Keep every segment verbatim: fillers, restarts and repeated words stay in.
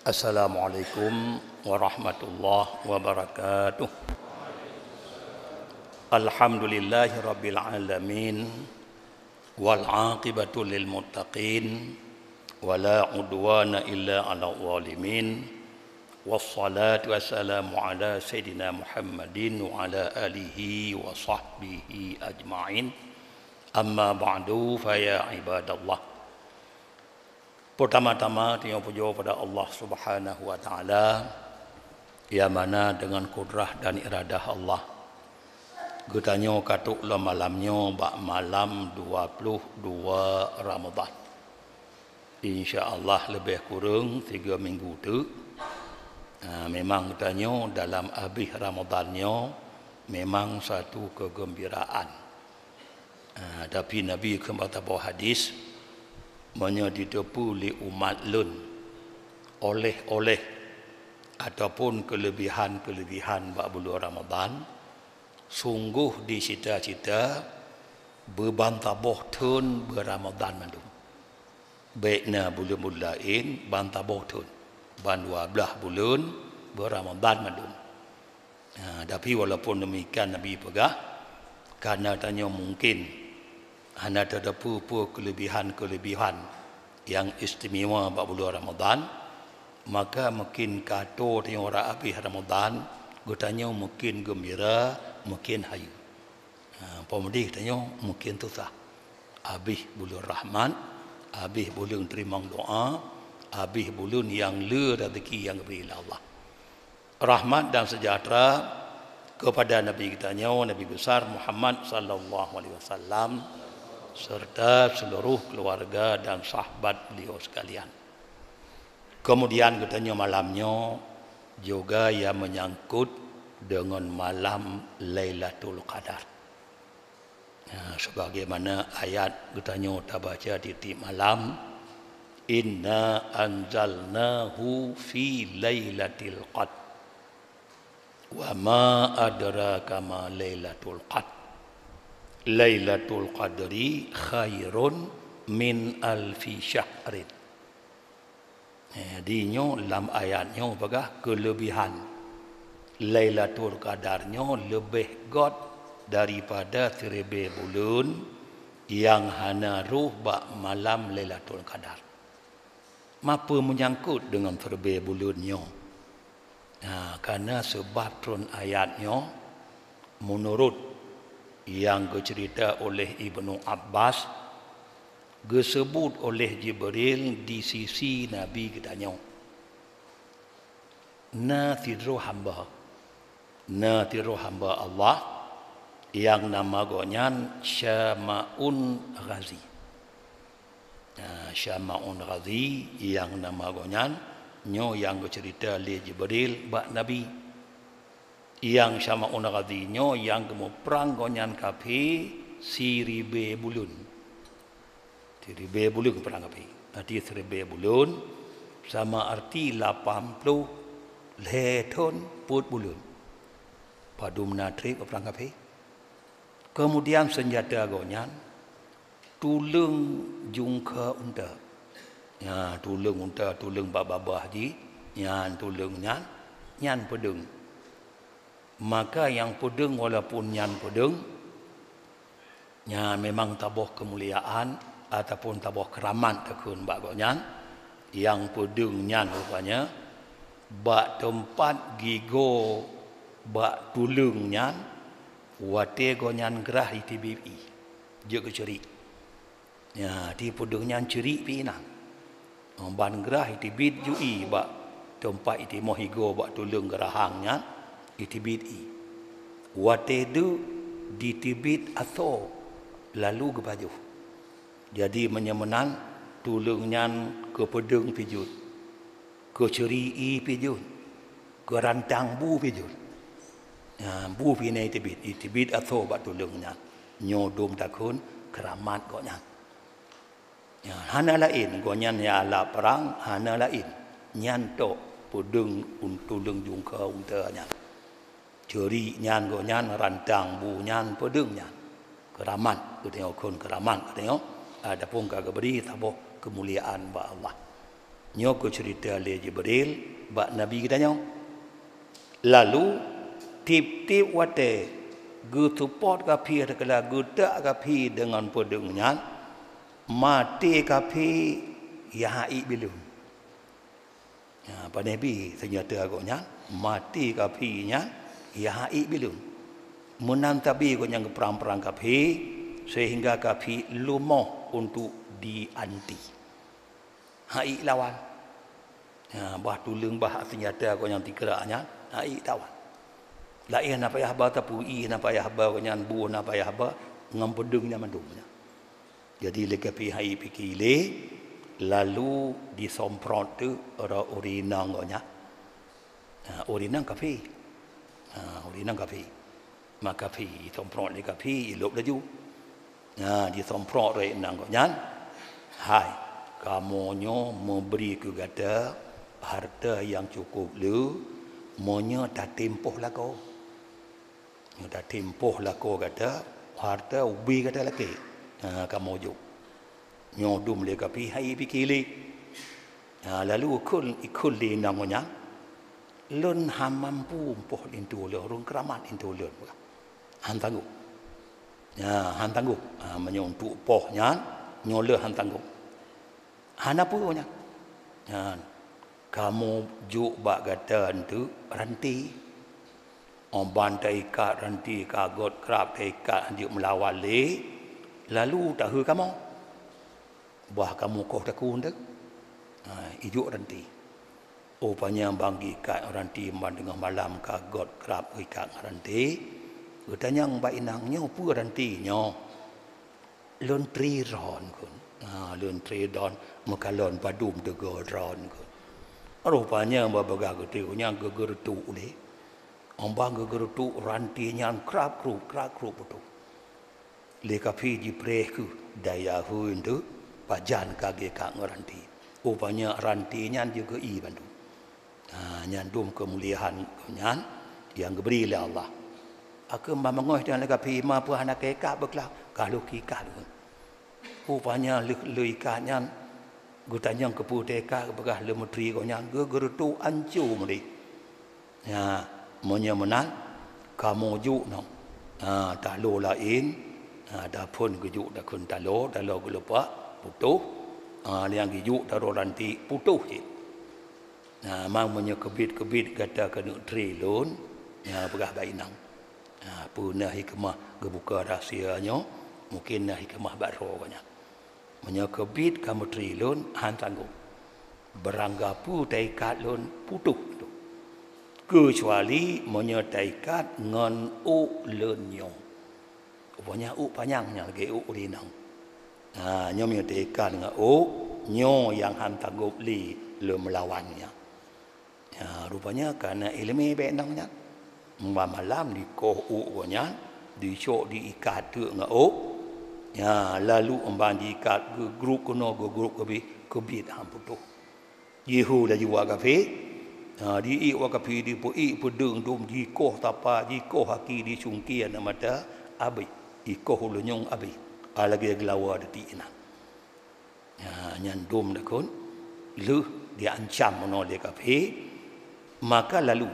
Assalamualaikum warahmatullahi wabarakatuh. Alhamdulillahirabbil alamin. Wal aqibatu lil muttaqin. Wala udwana illa 'alal zalimin. Wassalatu wassalamu ala sayyidina Muhammadin wa ala alihi wa sahbihi ajma'in. Amma ba'du, fa ya ibadallah. Peutama-tama, tanyoe pujoe pada Allah Subhanahu wa Taala, nyang mana deungon kudrah dan iradah Allah, geutanyoe ka trok lom malam nyoe bak malam dua ploh dua Ramadhan. Insya Allah leubeh kureueng tiga minggu teuk. Ha, memang geutanyoe dalam abéh Ramadhan nyoe memang satu kegembiraan. Ah, tapi Nabi kheun bak saboh hadis, "Meunyoe jiteupeue lé umat lôn oleh-oleh ataupun keulebihan-keulebihan bak buleuen Ramadhan, sunggoh jicita-cita beubansaboh thon beuramadhan mandum." Bék na buleuen-buleuen laén ban saboh thon, ban dua blaih buleuen beuramadhan mandum. Ha, tapi walaupun demikian Nabi peugah, kareuna tanyoe mungkin hana tateupeue peue keulebihan-keulebihan nyang istimewa bak buleuen Ramadhan, maka mungkin ka trok tanyoe rab abéh Ramadhan, geutanyoe mungkin geumbira, mungkin hayeue. Ha, peumudéh tanyoe mungkin susah. Abéh buleuen rahmat, abéh buleuen teurimong doa, abéh buleuen nyang le rezeki nyang geubri lé Allah. Rahmat dan sejahtera kepada Nabi geutanyoe, Nabi besar Muhammad sallallahu alaihi wasallam, serta seluruh keluarga dan sahabat beliau sekalian. Kemudian geutanyoe malam nyoe juga nyang meunyangkot deungon malam Lailatul Qadar. Nah, sebagaimana ayat geutanyoe tabaca tiep-tiep malam, "Inna anzalnahu fi lailatil qadr." "Wa ma adraka ma lailatul qadr. Lailatul qadri khairun min alfi syahrin." Eh, di nyoe lam ayat nyoe peugah keulebihan Lailatul Qadar nyoe leubeh göt daripada siribée buleuen nyang hana rhoh bak malam Lailatul Qadar. Mapeue meunyangkot deungon siribée buleuen nyoe? Ha, kareuna seubab tron ayat nyoe, meunurot nyang geuceurita oleh Ibnu Abbas, geuseubut oleh Jibril di sisi Nabi geutanyoe. Na sidroe hamba, na sidroe hamba Allah nyang nama gobnyan Syama'un Ghazi. Nah, Syama'un Ghazi nyang nama gobnyan, nyoe nyang geuceurita lé Jibril bak Nabi. Nyang Syama'un Ghazi nyoe nyang geumuprang gobnyan kafé siribée buleuen. Siribée buleuen geuprang kafé. Arti siribée buleuen sama arti lapan ploh lhée thon peuet buleuen. Padum na treb geuprang kafé. Keumudian seunjata gobnyan tuleueng jungkha unta. Nya, tuleueng unta, tuleueng bak babah jih, nyan tuleueng nyan, nyan peudeueng. Maka nyang peudeueng, walaupun nyan peudeueng, nyan memang saboh keumuliaan ataupun saboh keuramat takheun bak gobnyan, nyang peudeueng nyan rupanya bak teumpat gigoe bak tuleueng nyan, watée gobnyan grah jiteubiet ié, jeuet keu ceurik. Nya, di peudeueng nyan ceurik pih inan. Ban grah jiteubiet ju ié bak teumpat jitimoh gigoe bak tuleueng geurahang nyan, jiteubiet ié. Watée deuk jiteubiet asoe, lalu geupajoh. Jadi meunyoe meunan, tuleueng nyan keu peudeueng pih jeuet, keu ceurik ié pih jeuet, keu rantang bu pih jeuet. Nya, bu pih inan jiteubiet, jiteubiet asoe bak tuleueng nyan. Nyoe dum takheun keuramat gobnyan. Nya, hana laén, gobnyan nyang alat prang hana laén. Nyan tok peudeueng un-, tuleueng jungkha unta nyan. Ceurik nyan gobnyan, rantang bu nyan peudeueng nyan. Keuramat geutanyoe, kon keuramat geutanyoe, adapun ka geubri saboh keumuliaan bak Allah. Nyoe geuceurita lé Jibril bak Nabi geutanyoe. Lalu, tieb-tieb watée geuseupôt kafé teukeula geutak kafé deungon peudeueng nyan, maté kafé ya haiek bileueng. Ya, pane bi seunjata gobnyan, maté kafé nyan ya haiek bileueng. Meunan tabi gobnyan geuprang-prang kafé, seuhingga kafé lumoh untuk dianti. Haiek lawan. Ha, bah tuleueng bah seunjata gobnyan tikrak nyan, haiek lawan. Laén na payah ba, tapui na payah ba, gobnyan bu na payah ba, ngon peudeueng nyan mandum nyan. Jadi lé kafé haiek pike lé, lalu disomprot teuk ro ureueng inong gobnyan. Ha, ureueng inong kafé. Ha, ureueng inong kafé. Ma kafé, somprot lé kafé, ilop laju. Nah, jisomprot rot inong gobnyan, "Hai, kamoe nyoe meubri keu gata hareuta nyang cukôp le, meunyoe tatem poh lakoe. Nyoe tatem poh lakoe gata, hareuta ubé gata lakée, ha, kamoe jok." Nyoe dum lé kafé haiek pike lé. Ha, lalu ikheun, ikheun lé inong nyan, "Lôn hana mampu poh linto lôn, ureueng keuramat linto lôn." Han sanggob. Ya, han sanggob. Ha, meunyoe untuk poh nyan, nyoe lé han sanggob. Hana peue nyan. Nyan, kamoe jok bak gata eunteuk ranté. Óh ban taikat ranté ka göt krab taikat hanjeuet meulawan lé, lalu taheu kamoe. Bah kamoe koh takue eunteuk. Ha, ijok ranté. Rupanya ban geuikat ranté ban teungoh malam ka göt krab geuikat ngon ranté. Geutanyong bak inong, "Nyoe peue ranté nyoe?" "Lôn tri droen," kheun. "Ha, lôn tri droen, meukalon padum teugoe droen," kheun. Rupanya bak peugah geutri nyan geugeureutuk lé. Óh ban geugeureutuk ranté nyan krab-krub, krab-krub putôh. Lé kafé jipreh kheueh daya hôi eunteuk pajan ka geuikat ngon ranté. Rupanya ranté nyan jeuet geu-ié bandum. Ha, nyan dum keumuliaan nyan nyang geubri lé Allah. Akeu ma meungoh nyan lé kafé, "Ma peue hana kaikat beuklah?" "Ka lheueh kikat." Rupanya lheueh, lheueh ikat nyan geutanyong keupeue taikat, geupeugah lé meutri gobnyan, geu-, geureutuk ancô meudeh. Ya, meunyoe meunan, kamoe jok nyoe. Ha, taloe laén, ha, taphon geujok takheun taloe, taloe geuleupah, putôh. Ha, nyang geujok taloe ranté, putôh cit. Ha, mang meunyoe keubiet-keubiet gata keuneuk tri lôn, ya, peugah bak inong. Ha, peue na hikmah geubuka rahsia nyoe, mungken na hikmah bak droe nyan. Meunyoe keubiet kamoe tri lôn, han sanggob. Beurangga peue taikat lôn, putôh lôn. Keucuali meunyoe taikat ngon ôk lôn nyoe. Rupanya ôk panyang nyan lagée ôk ureueng inong. Ha, nyoe meunyoe taikat ngon ôk, nyoe nyang han sanggob lé lôn meulawan nyan. Ya, rupanya ka na iéleumé bak inong nyan. Ban malam dikoh ôk gobnyan, dicok diikat teuk ngon ôk. Ya, lalu ban diikat geugrub keunoe, geugrub keubit, keubiet han putôh. Jihôi laju bak kafé, ya, diék bak kafé, dipeuék peudeueng dum, jikoh tapa, jikoh aki, dicungkie aneuk mata, abéh. Jikoh u leunyueng, abéh. Ka lagée geulawa deuti inan. Ya, nyan dum takheun, lheueh diancam meunoe lé kafé, maka lalu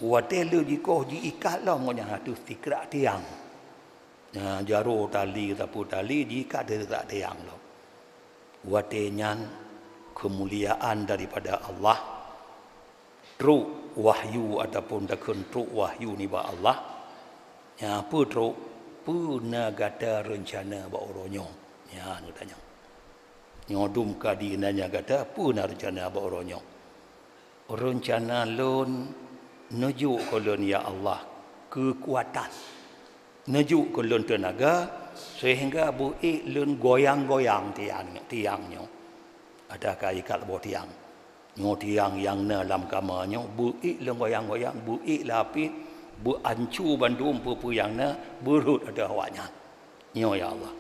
watée lheueh jikoh jiikat lom gobnyan ateueh sikrak tiang. Ya, jaroe tali, sapeue tali jiikat ateueh sikrak tiang lom. Watée nyan keumuliaan daripada Allah. Trok wahyu ataupun takheun trok wahyu nibak Allah. Nyan peue trok, peue na gata reuncana bak uroe nyoe? Nyan geutanyong. Nyoe dum ka jinanya gata, peue na reuncana bak uroe nyoe? Reuncana lôn neujok keu lôn, ya Allah, keukuatan. Neujok keu lôn teunaga, seuhingga beu ék lôn goyang-goyang tiang, tiang nyoe. Ada ka ikat boh tiang. Nyoe tiang nyang na lam kama nyoe beu ék lôn goyang-goyang, beu ék lapéh, beu ancu bandum peue-peue nyang na, beu rhot ateueh awaknyan. Nyoe, ya Allah.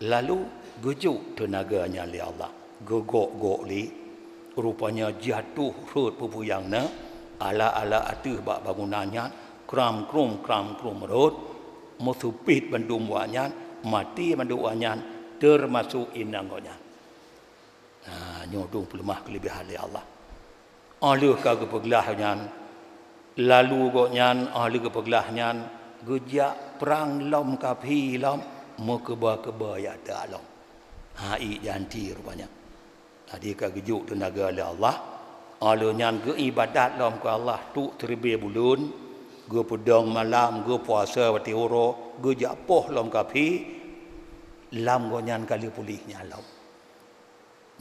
Lalu geujok teunaga nyan lé Allah, geugok-gok lé, rupanya jatoh rhot peue-peue nyang na, ala-ala ateueh bak bangunan nyan, kram-krum, kram-krum rhot, Meusupiet bandum awak nyan, maté bandum awak nyan, teumasok inong gobnyan. Nah, nyoe dum peuleumah keuleubiehan lé Allah. Óh lheueh ka geupeuglah nyan, lalu gobnyan óh lheueh geupeuglah nyan geujak prang lom kafé lom, meukeubah-keubah jak teuk lom. Ha, ié janti rupanya. Jadi ka geujok teunaga lé Allah. Óh lheueh nyan geuibadat lom keu Allah trok siribée buleuen, geupeudong malam, geupuasa watée uroe, geujak poh lom kafé, lam gobnyan ka lheueh puléh nyan lom.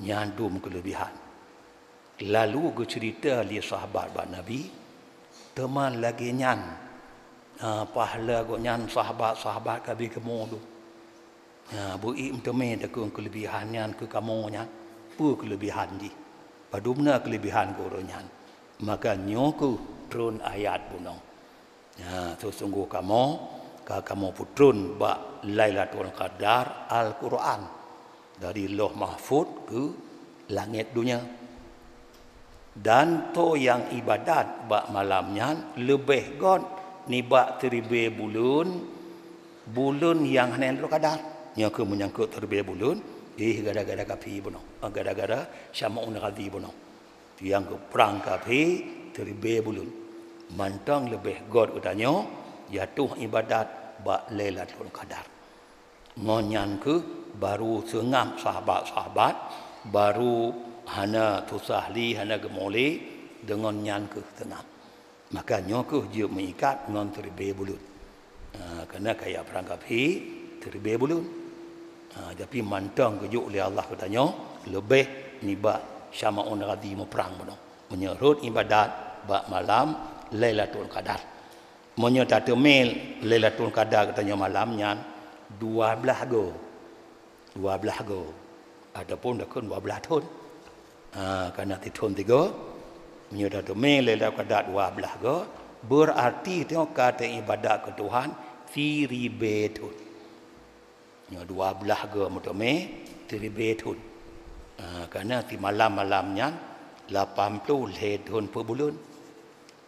Nyan dum keuleubiehan. Lalu geuceurita lé sahabat bak Nabi, teuma lagée nyan, a, pahala gobnyan sahabat-sahabat ka bri kamoe dum. Ha, beu-ék meuteumé takheun keuleubiehan nyan keu kamoe nyan, peue keuleubiehan jih? Padub na keuleubiehan keu ureuëng nyan? Maka nyoe kheueh treun ayat bunoe. Ha, seusunggoh kamoe ka kamoe peutreun bak Lailatul Qadar Al-Quran dari Lauh Mahfuz keu langét donya. Dan toh nyang ibadat bak malam nyan leubeh göt nibak siribée buleuen, buleuen nyang hana Lailatul Qadar. Nyoe kheueh meunyangkot siribée buleuen, jih gara-gara kafé bunoe, gara-gara Syama'un Radhi bunoe. Nyang geuprang kafé siribée buleuen. Mantong leubeh göt geutanyoe jatoh ibadat bak Lailatul Qadar. Ngon nyan kheueh barô seungab sahabat-sahabat, barô hana susah lé, hana geumoe lé, deungon nyan kheueh seungab. Maka nyoe kheueh jeuet meuikat ngon siribée buleuen. Ha, kareuna kaya prang kafé siribée buleuen. Ha, tapi mantong geujok lé Allah keu tanyoe leubeh nibak Syama'un Radhi muprang bunoe. Meunyoe rhot ibadat bak malam Lailatul Qadar. Meunyoe tateumé Lailatul Qadar geutanyoe malam nyan dua blaih goe. Dua blaih goe. Ataupun takheun dua blaih thon. Ha, kareuna sithon tiga. Meunyoe tateumé Lailatul Qadar dua blaih goe, beurarti tanyoe ka taibadat keu Tuhan siribée thon. Nyoe dua blaih goe meuteumé siribée thon. Ha, kareuna simalam-malam nyan lapan ploh lhée thon peubuleuen.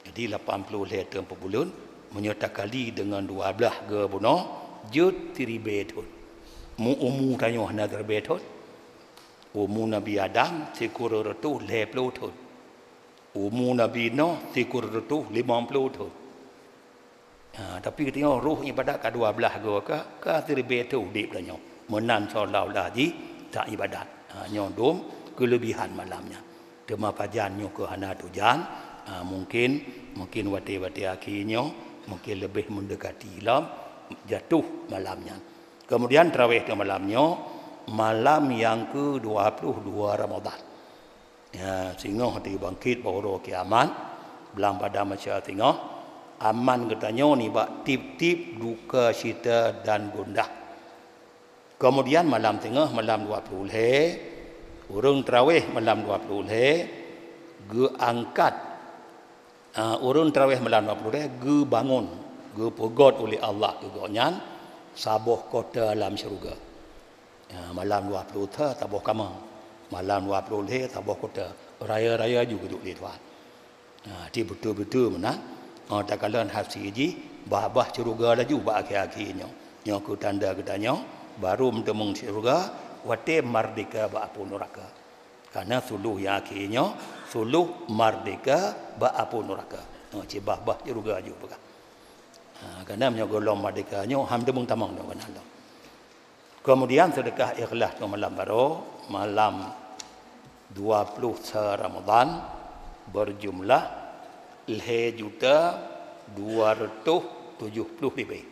Jadi, lapan ploh lhée thon peubuleuen, meunyoe takali deungon dua blaih goe bunoe, jeuet siribée thon. Meu-umu tanyoe hana siribée thon. Umu Nabi Adam sikureueng reutôh lhée ploh thon. Umu Nabi Nuh sikureueng reutôh limong ploh thon. Ha, tapi geutanyoe rôh ibadat ka dua blaih goe ka, ka siribée thon udeb tanyoe. Meunan seolah-olah jih taibadat. Ha, nyoe dum keuleubiehan malam nyan. Teuma pajan nyoe keuh hana tujan, ha, mungkin, mungkin watée-watée akhé nyoe, mungkin leubeh meundekati lom jatoh malam nyan. Keumudian tarawéh keu malam nyoe, malam nyang keu dua ploh dua Ramadhan. Ya, singoh teubangkét bak uroe kiamat, blang padam macam singoh, aman geutanyoe nibak tieb-tieb duka cita dan gundah. Keumudian malam singoh, malam dua ploh lhée, ureuëng tarawéh malam dua ploh lhée geuangkat. Ah, ureuëng tarawéh malam dua ploh lhée geubangon, geupeugöt uleh Allah keu gobnyan saboh kota lam syeuruga. Ah, malam dua ploh sa saboh kama, malam dua ploh lhée saboh kota, raya-raya ju geujok lé Tuhan. Ah, ti beutôi-beutôi meunan, ah, takalon hase jih bah-bah syeuruga laju bak akhé-akhé nyoe. Nyoe keuh tanda geutanyoe barô meuteumeung syeuruga watée mardeka bak apui nuraka. Kareuna suluh nyang akhé nyoe, suluh mardeka bak apui nuraka. Nyoe cit bah-bah syeuruga ju peugah. Ha, kareuna meunyoe gohlom mardeka nyoe, han teumeung tamong nyoe keunan lom. Keumudian seudeukah ikhlas nyoe malam baroe, malam dua ploh sa Ramadhan, beurjumlah lhée juta dua reutôh tujoh ploh ribée.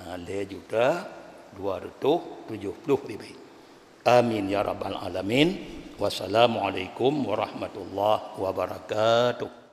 Ha, lhée juta dua reutôh tujoh ploh ribée. Amin ya rabbal alamin. Wassalamualaikum warahmatullahi wabarakatuh.